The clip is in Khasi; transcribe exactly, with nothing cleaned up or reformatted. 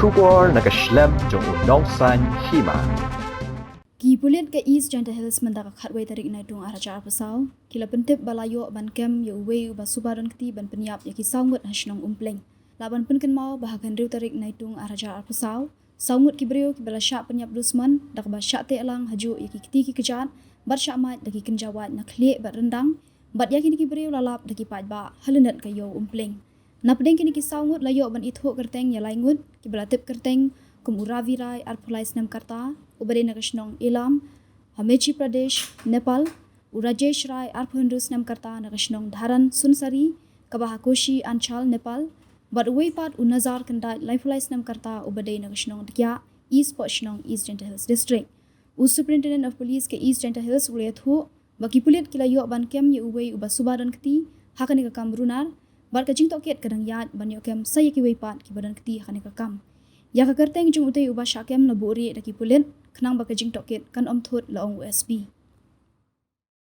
Khubor na ka shlem jong u Nongsaiñ Hima. Ki pulit ka East Jaintia Hills mynta ka khatwei tarik Naitung arhajar arphew saw ki la pyntip ba la ïoh ban kem ïa uwei uba suba don kti ban pynïap ïa ki saw ngut ha shnong Umpleng. Lah ban pynkynmaw ba ha ka hynriew tarik Naitung arhajar arphew saw, saw ngut ki briew kiba la shah pynïap dusmon da kaba shah teh lang hajuh ïa ki kti ki kjat bad shah mait da ki kynja wait na khlieh bad ryndang, bad ïa kine ki briew la lap da ki paidbah ha lyndet ka ïew Umpleng. Napdeng kine ki saw ngut la ïoh ban ithuh kyrteng ïa lai ngut kiba la tip kyrteng kum u Ravi Rai, arphew lai snem ka rta, uba dei na ka shnong Ilam ha Madhya Pradesh, Nepal, u Rajesh Rai, arphew hynriew snem ka rta, na ka shnong Dharan, Sunsari, kaba ha Koshi Anchal, Nepal, bad uwei pat u Nazar Kyndait, laiphew lai snem ka rta, uba dei na ka shnong Dkiah, East Pohshnong, East Jaintia Hills District. U Superintendent of Police ka East Jaintia Hills u la ïathuh ba ki pulit ki la ïoh ban kem ïa uwei uba suba don kti ha kane ka kam runar, bad ka jingtohkit ka dang ïaid ban ïoh kem sa ïa kiwei pat kiba don kti ha kane ka kam. Ïa ka kyrteng jong utei uba shah kem la buh rieh da ki pulit khnang ba ka jingtohkit kan ym thut, la ong u S P.